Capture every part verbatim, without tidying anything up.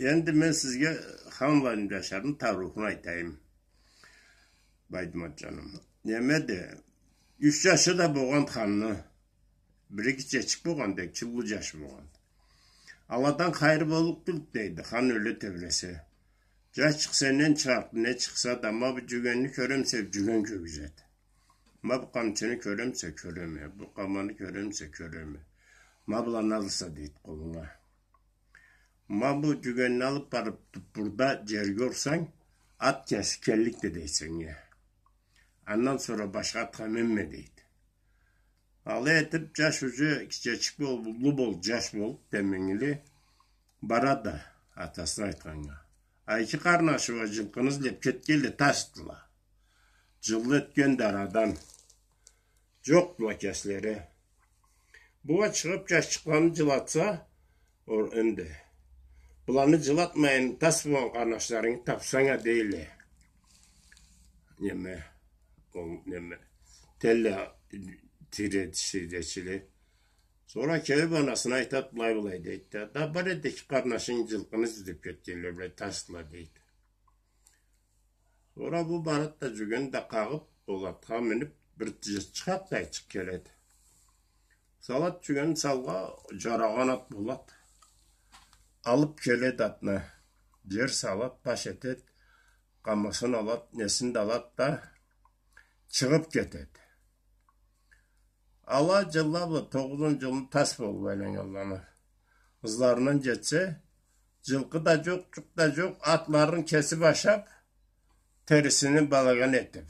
Энди мен сизге хан Валим Джашарны таурухун айтайым. Байдымат джаным. Неме да, юч джашы да болгъан ханны. Бири гитчечик болгъан, да экинчи уллу джашы болгъан. Аладан хайыр боллукъ тюлдю, дейди, хан ёле тебресе. Джаш чыкъ сенден чыгъарыкъды, не чыкъса да, ма бу джюгенни кёремисе, джюген кёргюзет. Ма бу къамчыны кёремисе, кёреме. Бу къаманы кёремисе, кёреме. Ма быланы алырса, дейди, къолунга. Ма бу джюгенни алыб барыб, туппурда джерге урсанг, ат кеси келликди, дейди, сеннге. Андан сора башха атха минме, дейди. Алай этиб, джаш уже гитчечик болуб, уллу болуб, джаш болуб, деменгили барады атасына айтханнга. А эки къарнашы бла джылкъыны излеб кетгенле тасдыла. Джылла ётгенди арадан. Джокъдула кеслери. Бугъа чыгъыб, джашчыкъланы джылатса, ол энди, быланы джылатмайын, тас болгъан къарнашларынгы табсанг а, дейле. Неме, ол неме, телле, тире, тиречиле. Сора келиб анасына айтад, былай-былай, дейд да. Да бар эди эки къарнашынг, джылкъыны излеб кетгенле, былай тасдыла, дейд. Сора бу барад да, джюген да къагъыб, ол атха миниб, бир джы-, чыгъакъ да чыкъ келед. Салад джюген салгъа, джарагъан ат болад. Алыб келед атны. Джер салад, баш этед, къамасын алад, несин да алад да, чыгъыб кетед. Ала джылла бла тогъуз-он джылны тас болуб айланнганланы ызларындан джетсе, джылкъы да джокъ, джукъ да джокъ, атларын кесиб ашаб, терисини балаган этиб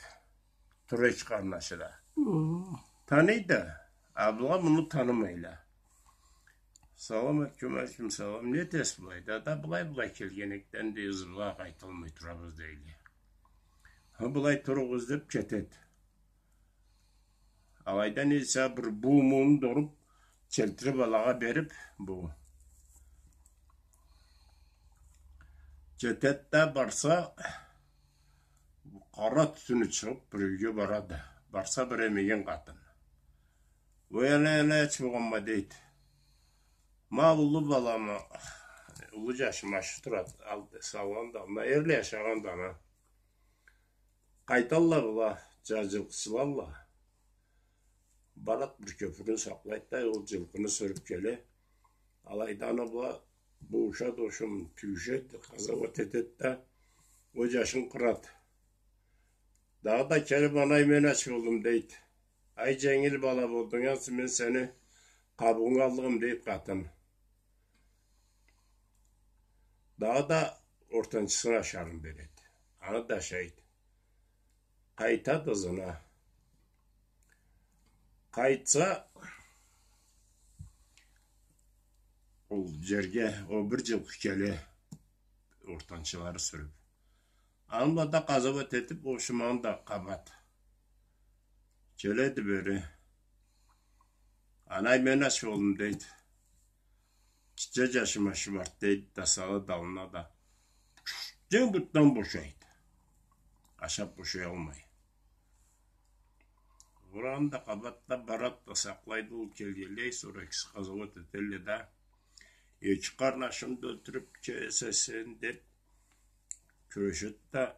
тура эки къарнашы да. О. Таныйды, а была муну танымайла. Салам алейкум, алейкум салам. Не этесиз былай? Да, да былай-былай келген эдик да, энди ызыбызгъа къайталмай турабыз, дейле. Хы, былай туругъуз, деб кетед. Алайдан эсе бир буу-мууну да уруб, келтириб алагъа бериб, бу кетед да барса, къара тютюню чыгъыб, бир юйге барады. Барса, бир эмеген къатын. Ой, ана, ана, ач болгъанма, дейд. Ма уллу балама, уллу джашым ачы турад, ал, салгъан да, ма эрле ашагъан да ана. Къайталла была, джа-, джылкъычылалла. Барад, бир кёпюрню сакълайд да, ол джылкъыны сюрюб келе. Алайда ана была, бууша, дошум, тюйюшед, къазауат этед да, ол джашын къырад. Дагъыда келиб, анай, мен ач болдум, дейд. Ай, дженгил бала болдунг, ансы мен сени къабыгъынгы аллыгъым, дейд къатын. Дагъыда ортанчысына ашарын беред. Аны да ашайд. Къайтад ызына. Къайтса, ол джерге, ол бир джылкъы келе, ортанчылары сюрюб. Аны бла да къазауат этиб, ол шуманы да къабад. Келеди бери. Анай, мен ач болдум, дейд. Гитче джашым ашы барды, дейд, да салад аллына да. Джюстен бутдан бошайд. Ашаб бошаялмай. Ураны да къабад да, барад да, сакълайд ол келгенлей, сора экиси къазауат этелле да. Эки къарнашымы да ёлтюрюб кесесен, деб, кюрешед да,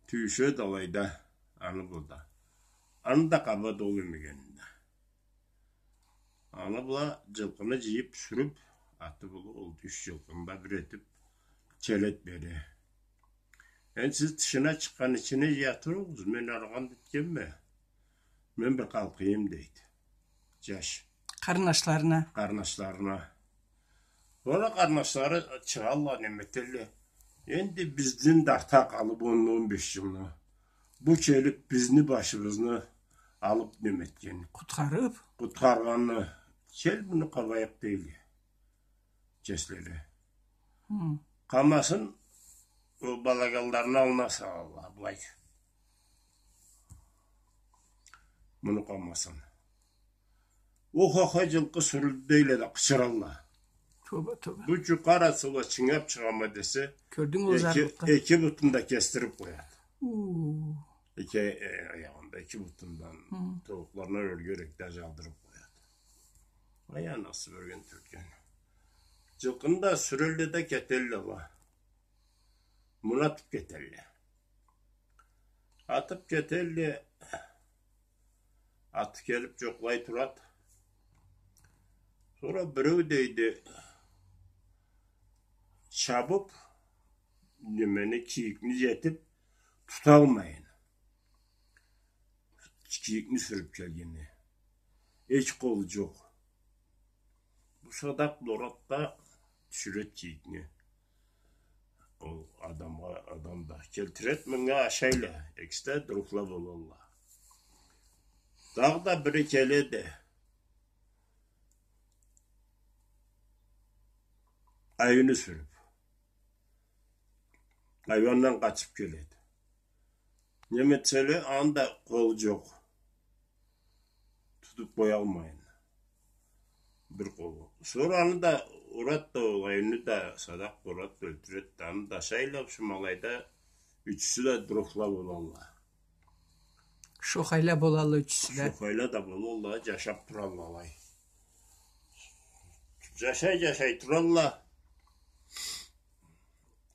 тюйюшед алайда, аны бу да. Аны да къабад ол эмегенин да. Аны была джылкъыны джыйыб, сюрюб, аты болуб, ол юч джылкъыны да бир этиб, келед бери. Энди сиз тышына чыкъгъан, ичине джыя туругъуз, мен арыгъан этгенме. Мен бир къалкъыйым, дейди. Джаш. Къарнашларына. Къарнашларына. Сора къарнашлары чыгъалла, неме этелле. Энди бизден да арта къалыб он, он беш джылны. Бу келиб бизни башыбызны алыб неме этген. Къутхарыб. Къутхаргъанны. Кел, муну къабайыкъ, дейле. Кеслери. Хы. Къамасын ол балагъанларыны аллына салалла, былай. Муну къамасын. Ох, ох, ой, джылкъы сюрюлдю, дейле да къычыралла. Тоба, тоба. Бу джукъ ары сюрюлюб чынгаб чыгъама десе, кёрдюнг ол эки, зарлыкъны, эки бутун да кесдириб къояд. Уу. Эки, э, аягъын да, эки бутундан, хы, тобукъларындан ёлгерек да джалдырыб къояд. Ай, анасы бёрген тёлкени. Джылкъыны да сюрелле да кетелле ала. Муну атыб кетелле. Атыб кетелле. Аты келиб джокълай турад. Сора биреу, дейди, чабыб, немени, кийикни джетиб туталмайын. Кийикни сюрюб келгенни. Эки къолу джокъ. Бу садакъ бла урад да тюшюред кийикни. Ол адамгъа, адам да келтиред, мынга ашайла. Экиси да другла болалла. Дагъыда бири келеди. Айюню сюрюб. Айюндан къачыб келеди. Неме этселе, аны да къолу джокъ. Тутуб къоялмайын. Бир къолу. Сора аны да урад да, ол айюню да садакъ урад да, ёлтюред да, аны да ашайла, шу ма алайда ючюсю да другла болалла. Шохайла болалла ючюсю да. Шохайла да болалла, джашаб туралла алай. Джашай, джашай туралла.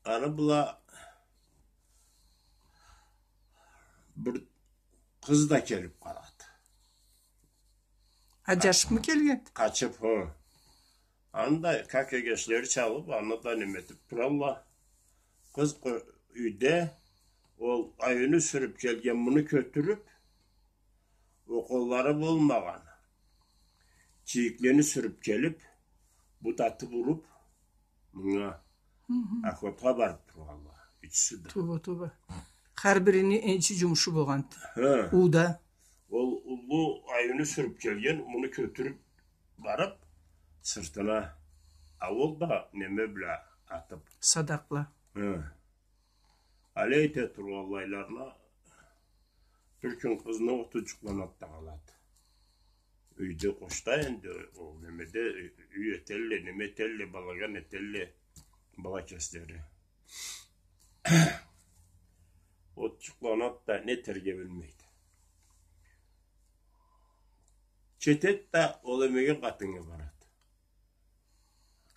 Аны бла бир къыз да келиб къалады. А, джашыбмы келген? Къачыб, хы. Анда как эгечлери чалыб, аны да неме этиб туралла. Къыз къо-, юйде, ол айюню сюрюб келген, муну кётюрюб, ол къоллары болмагъан кийиклени сюрюб келиб, бут атыб уруб, мынга, хы-хы, охотагъа барыб тургъанла ючюсю да. Тоба, тоба. Хар бирини энчи джумушу болгъанды. Хы. Ууда. Ол уллу айюню сюрюб келген, муну кётюрюб барыб, сыртына, а ол да неме бла атыб. Садакъ бла. Хы. Алай эте тургъанлайларына, бир кюн къызны оту джукъланад да къалады. Юйде къошда энди, ол немеде, юй этелле, неме этелле, балаган этелле, бала кеслери. От джукъланад да, не этерге билмейди. Кетед да, ол эмеген къатыннга барад.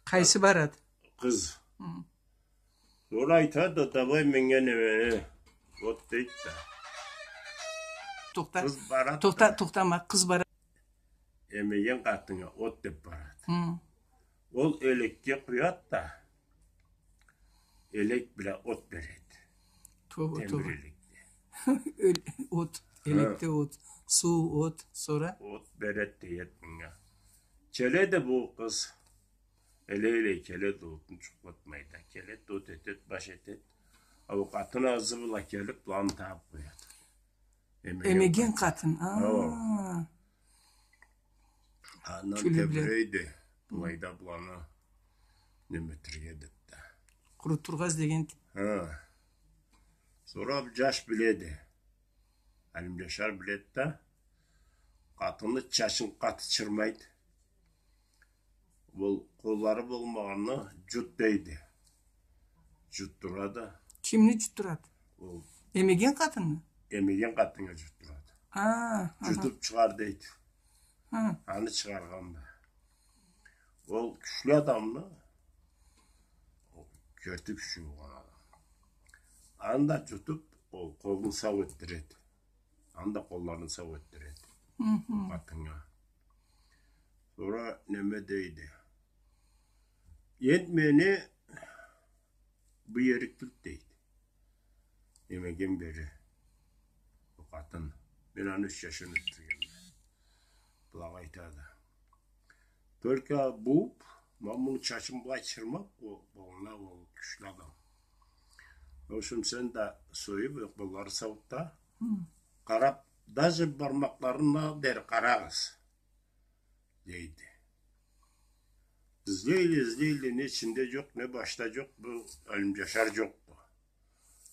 Къайсы барад? Къыз. Хы. Ол айтады: «Давай меннге немени, от», — дейди да. Тохта. Къыз барад да. Тохта, тохтама, къыз барад. Эмеген къатыннга от деб барад. Хы. Ол элекге къуяд да, элек бла от беред. Тоба, тоба. Темир элекде. Эл-, от, хы, элекде от, суу, от, сора? От беред, дейед мынга. Келеди бу къыз. Эле-эле келеди, отун джукълатмайды. Келеди, от этед, баш этед. А ол къатын ызы бла келиб, быланы табыб къояды. Эмеген къатын. Эмеген къатын. Хо. А. Андан тебрейди. Былайда быланы неме этерге деб да. Къурутургъа излегенди. Хы. Сора бу джаш биледи. Алимджашар биледи да, къатынны чачын къаты чырмайды. Ол къоллары болмагъанны джут дейди. Джутдурады. Кимни джутдурады? Ол. Эмеген къатынны? Эмеген къатыннга джутдурады. А, аха. Джутуб чыгъар дейди. Хы. Аны чыгъаргъанды. Ол кючлю адамды. Ол керти кючлю болгъан адам. Аны да джутуб, ол къолун сау этдиреди. Аны да къолларын сау этдиреди. Хы-хы. Къатыннга. Сора неме дейди: «Энди мени бу ериклик», — дейди. Эмеген бери. Ол къатын. Мен аны юч джашын ётдюргенме. Былагъа айтады: «Только бууп, ма муну чачын былай чырмап, ол, болуна ол кючлю адам. В общем, сен да союп, ол къоллары сауут да, къарап, даже бармакъларына дери къарагъыз», — дейди. Излейле, излейле, не ичинде джокъ, не башда джокъ, бу Алимджашар джокъду.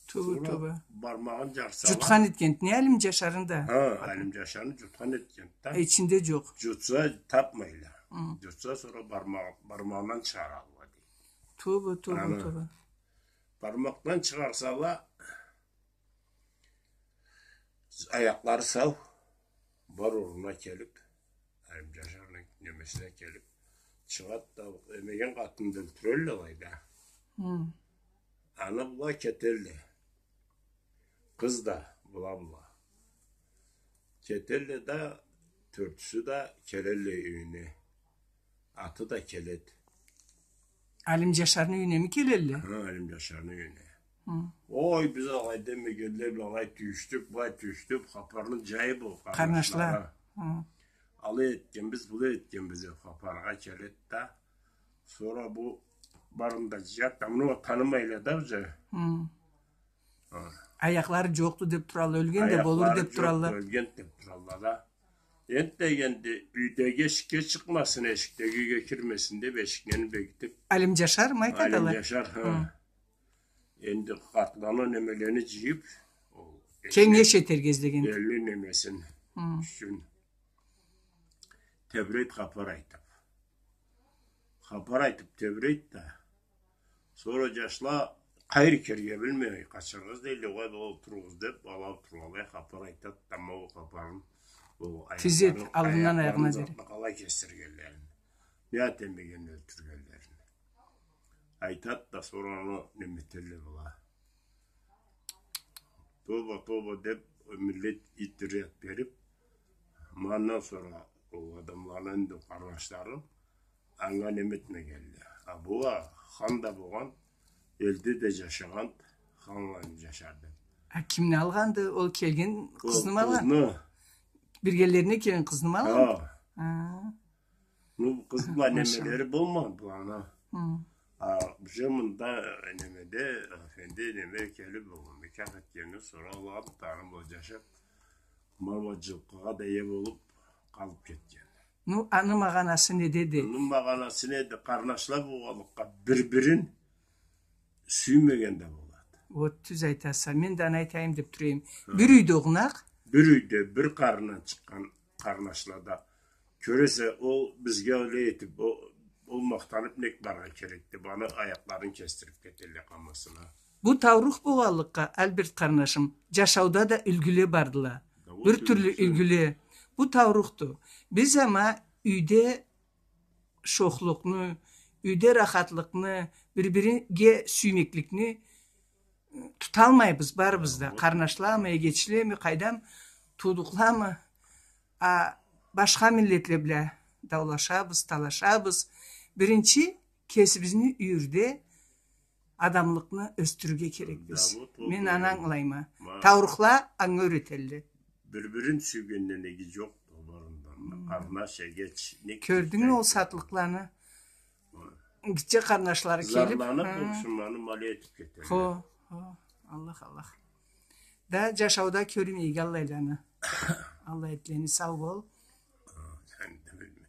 Тоба, тоба. Бармагъын джарсала. Джутхан этгенди не Алимджашарны да? Ха, Алимджашарны джутхан этгенди да. Э, ичинде джокъ. Джутса, тапмайла. Хы. Джутса, сора бармагъ-, бармагъындан чыгъаралла, дейди. Тоба, тоба, тоба. Бармакъдан чыгъарсала, аякълары сау, бар орнуна келип, Алимджашарны немесине келип, Чыгъат да, эмеген къатынны ёлтюрелле алайда. Хы. Аны была кетелле. Къыз да, была, была. Кетелле да, тёртюсю да келелле юйюне. Аты да келед. Алим Джашарны юйюнеми келелле? Хы, Алим Джашарны юйюне. Хы. Ой, биз алайда эмегенле бла алай тюйюшдюк, былай тюйюшдюк, хапарны джайыб ол къарнашла. Къарнашла. Хы. Алай этгенбиз, былай этгенбиз деб хапаргъа келед да. Сора бу барын да джыяд да, муну танымайла да уже. Хы. Хы. Аякълары джокъду деб туралла, ёлген да болур деб туралла. Аякълары джокъду, ёлген деб туралла да. Энтда дегенде, юйдеги эшикге чыкъмасын, эшикдеги юйге кирмесин деб, эшиклени бегитиб. Алим Джашармы айтады алай? Алим Джашар, хы. Хы. Энди къартланы, немелени джыйыб, ол кенгеш этерге излеген. Элни немесин ючюн тебрейд хапар айтыб. Хапар айтыб тебрейд да. Сора джашла къайры кирирге билмей, къачаргъа излейле, огъай, былай олтуругъуз деб, ала олтуралла, хапар айтад, тамам, ол хапарын, ол тизед, аякъларын, аллындан аягъына дери. Къалай кесдиргенлерин, не зат эмегенни ёлтюргенлерин айтад да, сора аны неметелле была. Тоба, тоба деб, миллет итирет бериб, андан сора ол адамланы, энди къарнашлары, анга неметмегенле. А бу а хан да болгъан, элде да джашагъан, ханлай джашады. А кимни алгъанды? Ол келген къызнымы алгъан? Къызны. Биргелерине келген къызнымы алгъан? Хы. А. Ну, къыз бла немелери болмады быланы. Хы. А уже мында немеде, афенди неме келиб, ол некях этгенден сора, ол алты таны бла джашаб, мал бла джылкъыгъа да ие болуб къалыб кетген. Ну, аны магъанасы недеди? Аны магъанасы неди? Къарнашла болгъанлыкъгъа бир-бирин сюймеген да болады. Вот, тюз айтаса. Мен да аны айтайым деб тура эдим. Хы. Бир юйде огъунакъ. Бир юйде бир къарындан чыкъгъан къарнашлада. Кёресе, ол бизге алай этиб, ол, ол махтаныб нек барыргъа керек деб, аны аякъларын кесдириб кетелле къамасына. Бу таурух болгъанлыкъгъа, Альберт къарнашым, джашауда да юлгюле бардыла. Да, ол бир тюрлю юлгюле. Бу таурухду. Биз ама юйде шохлукъну, юйде рахатлыкъны, бир-бирге сюймекликни туталмайбыз барыбыз да. Хо. Къарнашламы, эгечлеми, къайдам, туудукъламы. А башха миллетле бла даулашабыз, талашабыз. Биринчи кесибизни юйюрде адамлыкъны ёсдюрюрге керекбиз. Да, вот, вот. Мен аны ангылайма. Таурухла анга юретелле. Бир-бирин сюйгенден иги джокъду, оларындан. Хы. Къарнаш, эгеч, не... Кёрдюнгмю ол сатлыкъланы? Хы. Гитче къарнашлары келиб, зарланыб, хы, ол шуманы мал этиб кетелле. Хо, хо, Аллах, Аллах. Да джашауда кёрмейик аллайланы. Аллай этлени, сау бол. Хы, сен да билме.